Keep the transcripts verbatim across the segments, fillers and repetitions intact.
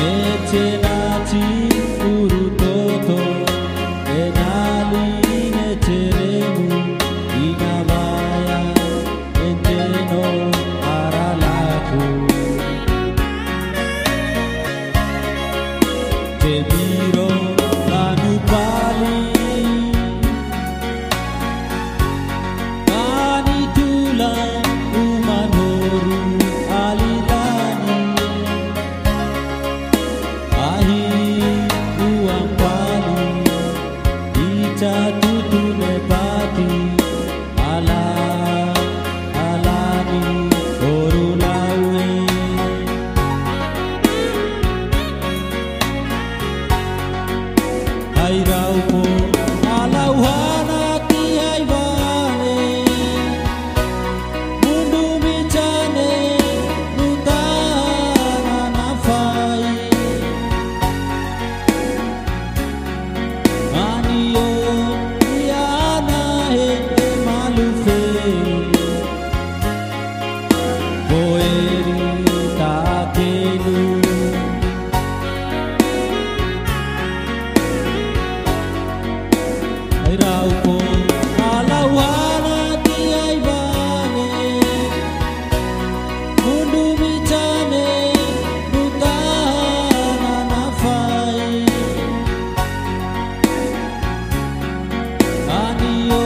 Ete nati ulu toto, e na li ne telemu, ina baya, ete no alalaku. Tebilo la nu pali, ani tula u manolu a lilani. Ahi u ampali, ita tutu ne pati, ala, alani olu lawe. Ai lauko, alau hana ki ai vale. Mundu mitane, mutana na fai. Ani o, i ana he, e malufe. Poeli takenu. Ai lauko, alau hana ki ai vale. Mundu mitane, mutana na fai. Ani o,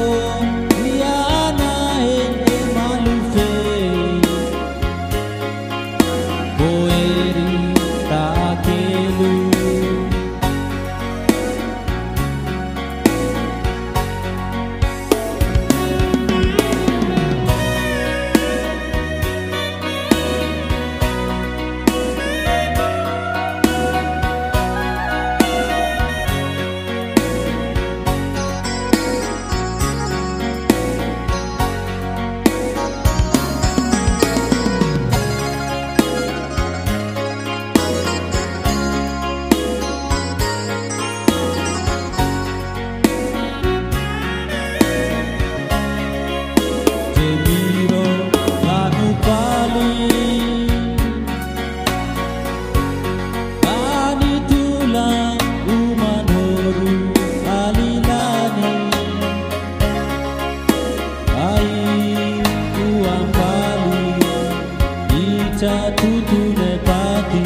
i ana he, e malufe. Poeli takenu. Tebilo la nu pali, ani tula u manolu a lilani. Ai u ampali, ita tutu ne pati.